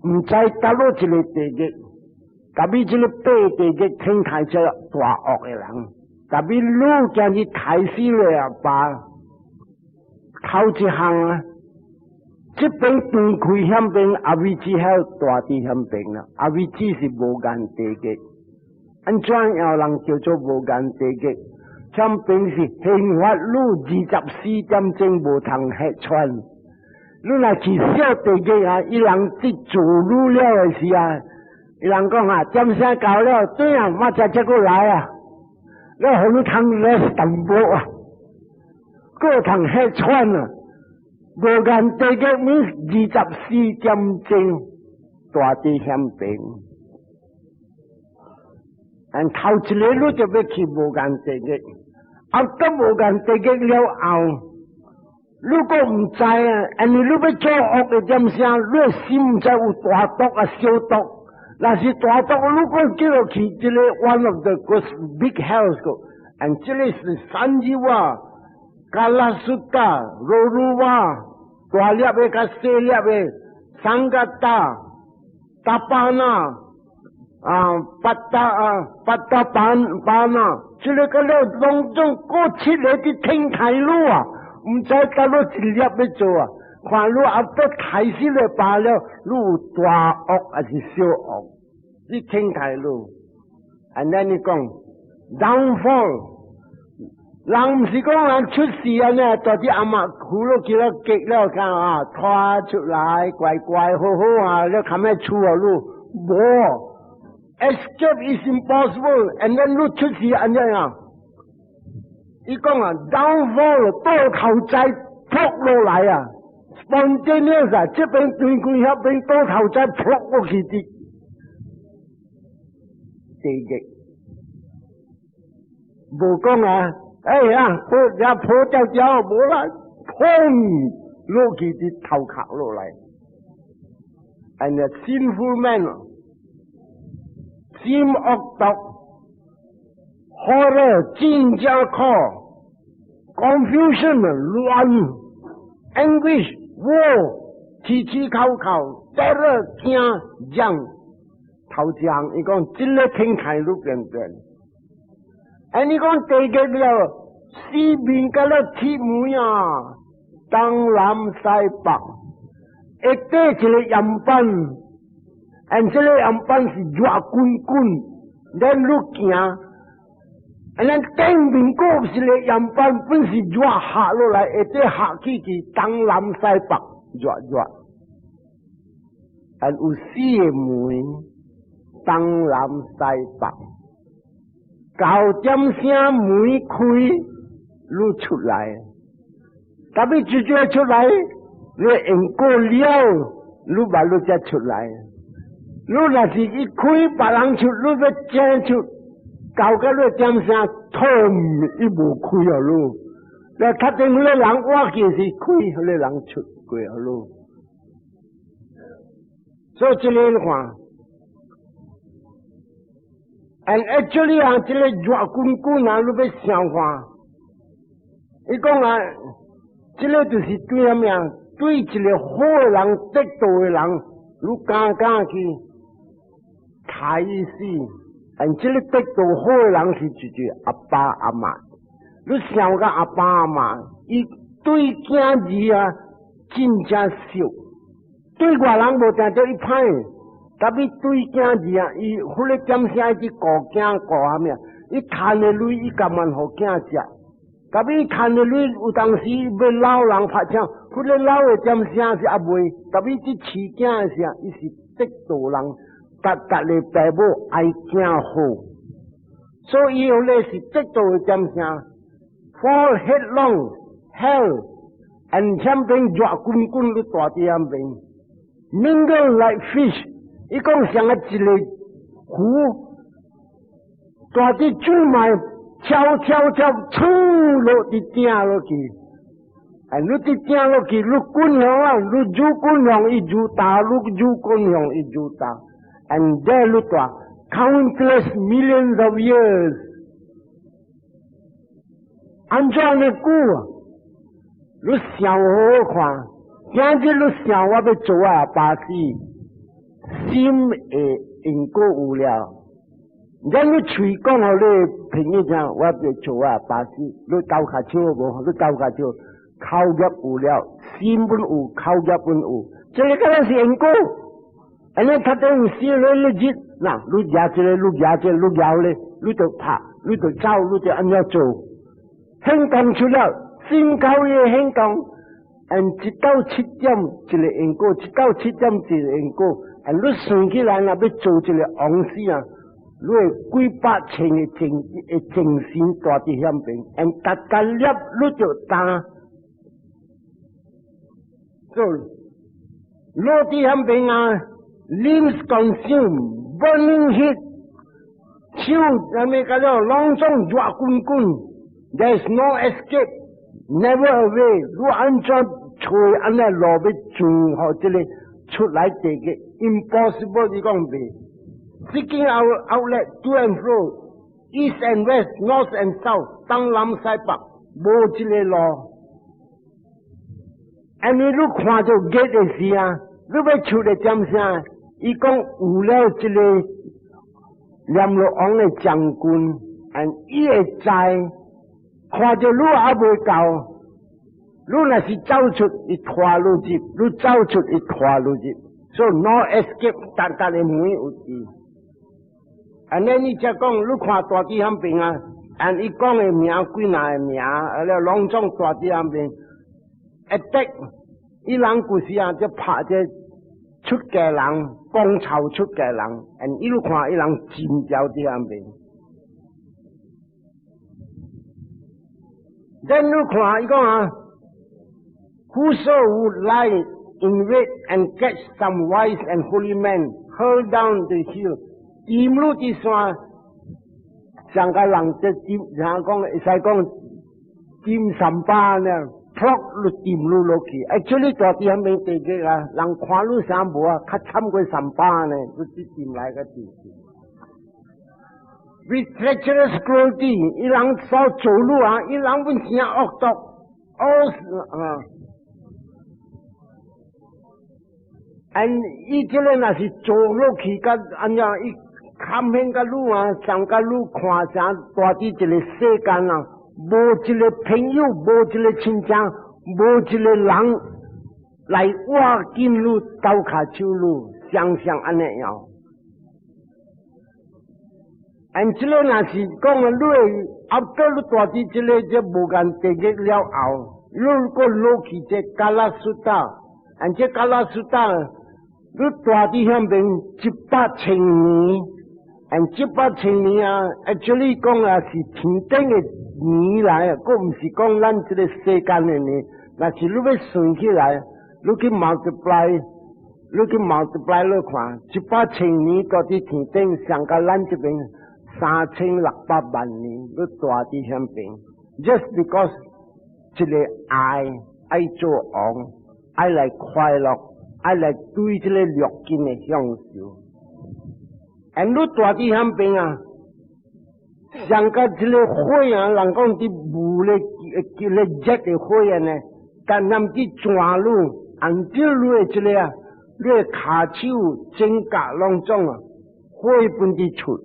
毋知佗落一個地獄。特別這個八地獄天台這大惡的人，特別你今日刣死你阿爸，頭一項啊，這邊斷開遐邊阿維支還大佇遐邊啦，阿維支是無間地獄。按怎樣人叫做無間地獄？遐邊是刑罰你24點鐘無通歇喘。你若去小地獄啊，伊人佇做你了的時啊，伊人講啊，點聲到了，對啊，馬仔才閣來啊，你予你通 rest 淡薄啊，閣通歇喘啊。無間地獄每24點鐘大佇遐邊，但頭一个你就欲去無間地獄，啊，到無間地獄了後，如果毋知啊，因為你欲做惡的點聲，你的心毋知有大毒啊小毒，若是大毒，如果叫落去這个 one of the big hells 個，and 這个是三日哇。Kalachuta、Raurava，大粒的佮細粒的，Sanghata、Tapana，啊，八達啊，八達班班啊，這个個了攏總過七个佇天台路啊，毋知倒落一粒欲做啊，看你阿都開始咧罷了，你有大惡還是小惡？你天台路，按呢你講 downfall。人毋是講人出事啊呢，到底阿媽苦落去了結了，看啊，拖出來乖乖好好啊，你較咩出啊路無，escape is impossible，and then 你出事按怎樣？伊講啊，downfall 倒頭再撲落來啊，spontaneous 啊，這邊斷開，遐邊倒頭再撲落去佇地獄，無講啊。哎呀，破也破掉掉，無啦，砰落去佇頭殼落來。And the sinful man，心惡毒，horror 真正苦，confusion 亂，anguish 禍，起起口口，terror 驚驚，頭像伊講這个天台路邊邊。哎，你講地獄了，四面甲了鐵門啊，東南西北，下底一个岩板，and 這个岩板是熱滾滾，咱你行，啊，咱頂面閣是個岩板，本是熱下落來，下底下去是東南西北熱熱，and 有四个門，東南西北。九點聲門開，你出來，特別直接出來，你用過了，你把你才出來。你若是一開別人出，你欲正出，到個你點聲痛，伊無開啊你。你較定彼个人我去是開，彼个人出過啊你。所以這个你看。And actually 啊，這个熱滾滾啊，你欲想看，伊講啊，這个就是對啥物啊？對一个好的人、得道的人，你敢敢去殺伊死？and 這个得道好的人是就是阿爸阿媽。你想個阿爸阿媽，伊對囝兒啊真正惜，對外人無定著伊歹。特別對囝兒啊，伊彼个點聲去顧囝顧啥物啊？伊趁的鐳伊甘願予囝食。特別伊趁的鐳有當時欲老人拍槍，彼个老的點聲是猶未。特別佇飼囝的時候，伊是得道人，逐逐个爸母愛囝好，所以彼个是得道的點聲。Fall headlong hell，and 遐邊熱滾滾你大佇遐邊，mingle like fish。伊講像啊一个魚，大佇水內跳跳跳，衝落佇鼎落去。哎，你佇鼎落去，你滾向啊，你愈滾向伊愈焦，你愈滾向伊愈焦。And there 你蹛 countless millions of years，按怎呢久啊？你想好好看，今日你想我欲做我阿爸死。心會因果有了，咱你喙講予你朋友聽，我欲做我阿爸死，你鬥跤手無？你鬥跤手，口業有了，心本有，口業本有，這个敢若是因果。按呢頭頂有死咧，你日，嗱，你舉這个，你舉這个，你舉咧，你就拍，你就走，你就按怎做，行動出了，先到伊的行動，and 1到7點一个因果，1到7點一个因果，and 你算起來若欲做一个王死啊，你會幾百千个精的精神蹛佇遐邊，and 逐逐粒你就擔，做落佇遐邊啊，limbs consume burning heat，手啥物甲了攏總熱滾滾，there is no escape，never a way，你按怎揣按呢路欲轉予這个出來地獄，impossible，你講袂？Seeking our outlet to and fro, east and west, north and south，東南西北，無一个路。因為你看著熱的時啊，你欲出來點啥？伊講有了這个閻羅王的將軍，and 伊會知，看著你猶未夠，你若是走出，伊拖你入，你走出，伊拖你入，所以 no escape，逐逐个門有佇。按呢，你才講，你看蹛佇遐邊啊？按伊講的名幾若个名，啊了攏總蹛佇遐邊。attack，伊人舊時啊，就拍這出家人，講臭出家人，and 伊你看伊人真焦佇遐邊。Then 你看伊講啊，Whoso would lie in wait and catch some wise and holy man, hurl down the hill。掂你佇山，上個人就掂，像講會使講掂三巴呢，撲你掂你落去。Actually 蹛佇遐邊地獄啊，人看你啥無啊，較慘過三巴呢，你去掂來個地去。With treacherous cruelty，伊人所做你啊，伊人本真惡毒，惡死啊！and 伊這个若是做落去，佮按怎伊堪免佮你啊，上佮你看啥蹛佇一个世間啊，無一个朋友，無一个親情，無一个人來握緊你，鬥跤手你，想想按呢樣。按這个若是講啊，你會後你蹛佇這个這無間地獄了後，你閣落去這 Kalasoota，按這 Kalasoota，你蹛佇遐邊100千年，按100千年啊，actually 講啊是天頂的年來啊，閣毋是講咱這个世間的年。若是你欲算起來，你去 multiply，你去 multiply 你看，100千年蹛佇天頂，上佮咱這邊3600萬年，你蹛佇遐邊，just because 這个愛愛做王，愛來快樂，愛來對這个六根的享受。and 你蹛佇遐邊啊，上佮這个火啊，人講佇霧咧，叫咧熱的火啊呢，但南佇轉你，按照你的這个啊，你的跤手、指甲攏總啊，火本佇出。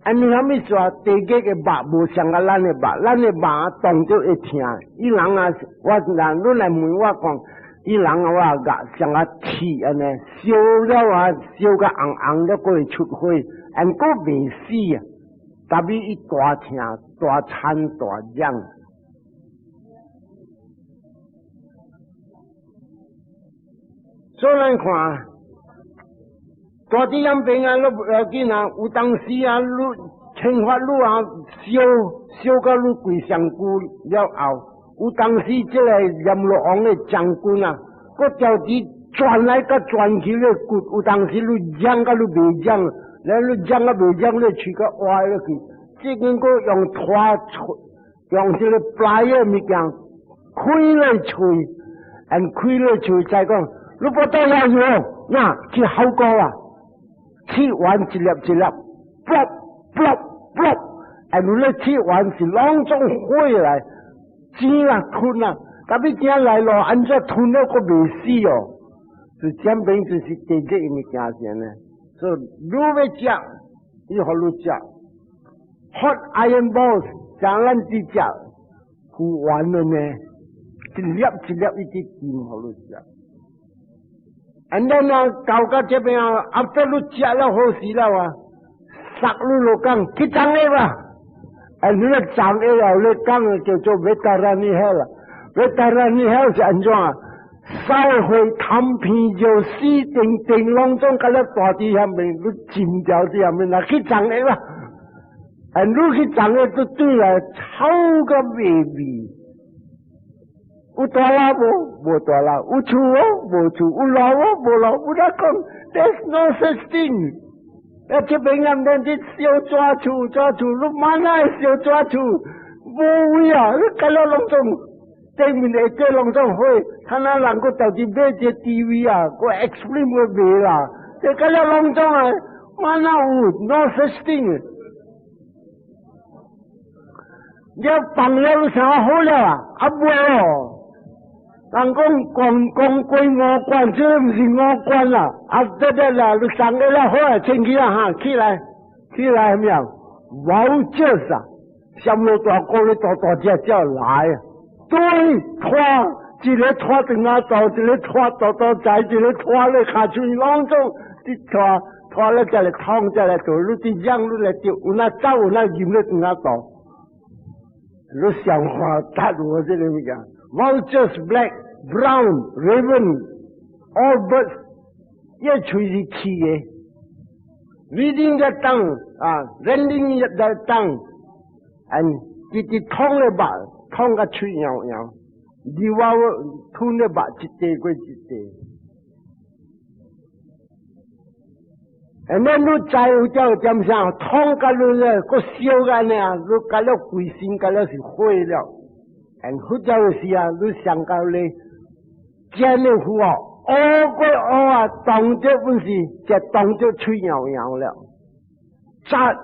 啊！你啥物說？地獄的肉無像佮咱的肉，咱的肉動著會疼。伊人啊，我人你來問我講，伊人啊，我咬像佮鐵按呢，燒了啊，燒甲紅紅了，閣會出火，按閣袂死啊！特別伊大疼、大慘、大癢。所以咱看。蹛佇遐邊啊，你無要緊啊！有當時啊，你懲罰你啊，燒燒到你規身軀了後，有當時這个閻羅王的將軍啊，閣調佇轉來閣轉去咧骨，有當時你癢甲你袂癢，咧你癢甲袂癢，你喙閣歪落去，這間閣用拖用這个 plier 物件開咧喙，and 開咧喙再講，你不得了喲，那去好高啊！切完一粒一粒，啵啵啵，哎，你咧切完是攏總火來，煎啊吞啊，特別正來咯，按怎吞了閣袂死哦？是這邊就是地獄物件先呢。所以你欲食，伊予你食，hot iron balls，像咱佇食，腐完了呢，一粒一粒一直甜予你食。And then 啊，到到這邊啊，after 你食了好勢了啊，殺你落講去種的吧。啊，你咧種的了，你講叫做 Vaitarani hell 啦。Vaitarani hell 是按怎啊？燒火痰皮就死定定攏總佮咧大地下面，你浸掉佇下面啦，去種的啦。啊，你去種的都對來臭個袂味。有大樓無？無大樓。有厝無？無厝。有路無？無路。有得講，There's no such thing。啊，這邊暗電去燒紙厝，紙厝，你滿哪會燒紙厝？無位啊！你佮了攏總頂面的這攏總火，他那人閣投資買這 TV 啊，閣 explain 會賣啦。這佮了攏總啊，滿哪有？No such thing。你放了你想好了啊？啊無哦。人講講講過五關，這毋是五關啦。啊，得得啦，你上個了好啊，清氣啊哈，起來，起來咩啊？vultures 啊，暹羅大哥咧大大隻隻來，對，拖一個拖轉仔頭，一個拖大大仔，一個拖咧跤喙，攏總佇拖拖咧才來痛，才來做，你佇養你來釣，有哪走有哪入咧轉仔頭，你上看達有這個物件。Vultures black, brown, raven, all birds，伊喙是刺的，reading the tongue 啊，rending the tongue，and 直直捅咧肉，捅甲喙搖搖，流啊吞咧肉一塊過一塊。And then 你知有這點啥？捅甲你咧，閣燒甲呢，你甲了規身甲了是火了。And 佛教的時啊，你想到咧，真的佛哦，烏過烏啊，當作本是就當作喙搖搖了。Charred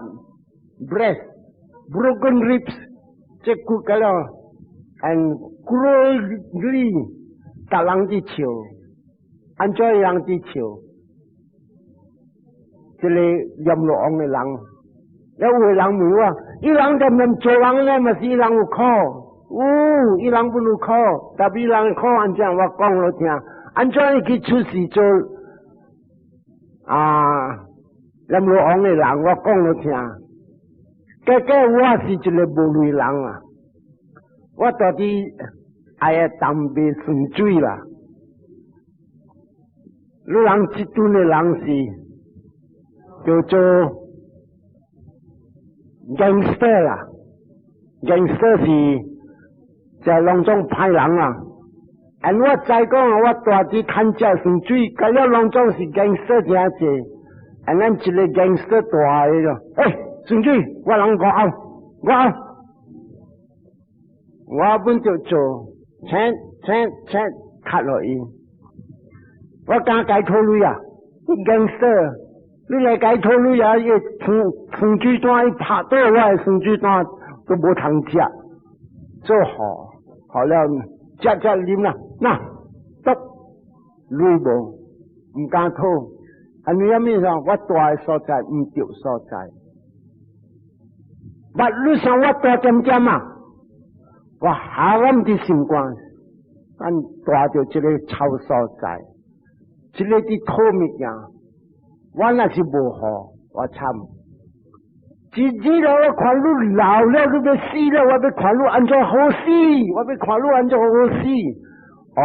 breast, broken ribs，這骨個了，and cruelly，逐人佇笑，按怎人佇笑？這個閻羅王的人，有的人問我，伊人踮踮做人咧，嘛是伊人有苦。有，伊人本有苦，特別人苦按怎我講予聽，按怎伊去出世做啊？閻羅王的人，我講予聽。結果我是一個無類人啊！我到底愛淡賣酸水啦。你人這陣的人是叫做 gangster 啦，gangster 是就攏總歹人啊！And 我知講，我大佇趁食酸水，佮了攏總是 gangster 誠濟。And 咱一個 gangster 大个咯，欸，酸水，我人五甌，五甌，我本就做，請請請，卡落伊。我敢共討鐳啊！gangster，你來共討鐳啊？伊酸酸水單伊拍倒我的酸水單都無通食。做好，好了，食食啉啦，那得鐳無，毋敢討。啊，你啥物啥？我蹛的所在毋著所在。捌你想我蹛點點啊？我下暗佇心肝，咱蹛著這個臭所在，這個佇討物件，我若是無好，我慘。一日了，我看你老了，你欲死了，我欲看你按怎好死，我欲看你按怎好死。哦，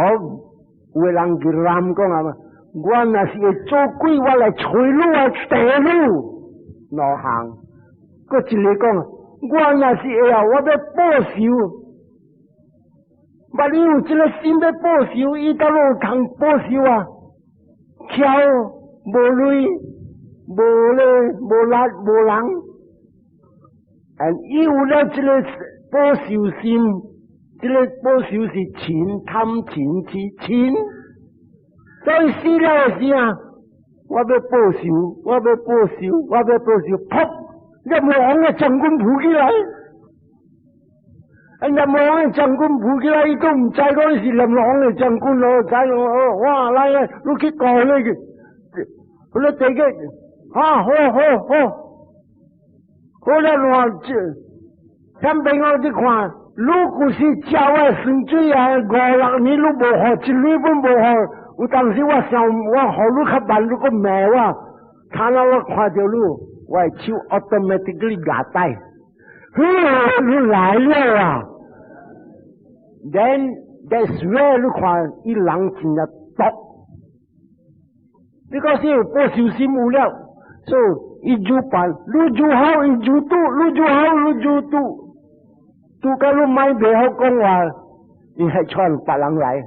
有的人就亂講啊嘛，我若是會做鬼，我來揣你啊，地你兩項。閣一個講，我若是會啊，我欲報仇。萬你有這個心欲報仇，伊倒有通報仇啊？巧無鐳，無咧，無力，無人。伊有了這個報仇心，這個報仇是嗔貪嗔痴嗔，所以死了的時啊，我欲報仇，我欲報仇，我欲報仇，噗！閻羅王的將軍浮起來，啊，閻羅王的將軍浮起來，伊都毋知講是閻羅王的將軍咯，知哦，哇，來來，你去告那個，你這個，啊，好好好。好了，亂這，前邊我去看，你古時食我酸水啊，五六年你無予，一鐳本無予。有當時我想我予你較慢，你閣罵我，睇下我看著你，我的手 automatically 舉帶，你來了啊！Then that's where 你看伊人真正毒，你講是報仇心有了，所以伊就辦，你就好，伊就賭，你就好，你就賭，賭到你莫袂曉講話，伊係傳別人來。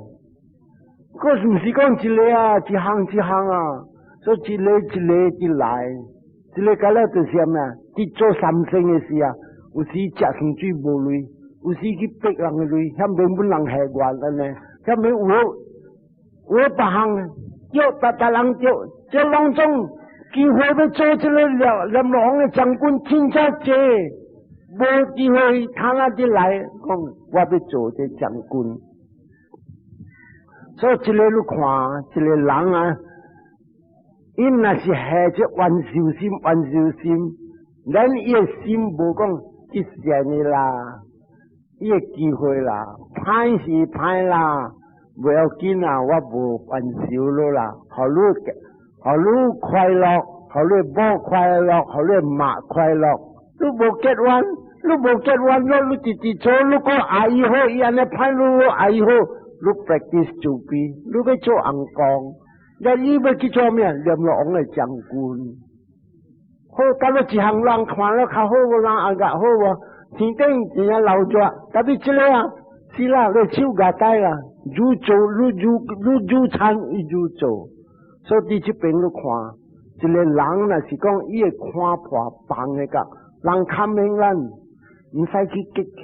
嗰毋是講一个啊，一項一項啊，所以一个一个一來，一个到了就是啥物啊？佇做三牲的時啊，有時食酸水無鐳，有時去逼人的鐳，遐免本人下願按呢，遐免有有別項叫逐逐人叫，這攏總機會欲做這个閻羅王的將軍，真正濟，無機會他那啲來講，我欲做這將軍。所以這个你看，這个人啊，𪜶若是下這冤仇心、冤仇心，咱伊的心無講去善的啦，伊的機會啦，歹是歹啦，無要緊啊，我無冤仇了啦，予你，予你快樂，予你某快樂，予你媽快樂，你無結怨，你無結怨咯，你直直做，你講愛伊好，伊按呢歹你愛伊好。你 practice 慈悲，你欲做尪公，那你欲去做咩？閻羅王的將軍。好，到了一項人看了較好無？人按較好無？天頂真正流熱，特別這個啊，是啦，你手舉帶啦，愈做愈愈愈愈慘，伊愈做。所以佇這邊你看，一個人若是講伊會看破放的個，人較免咱，毋使去激。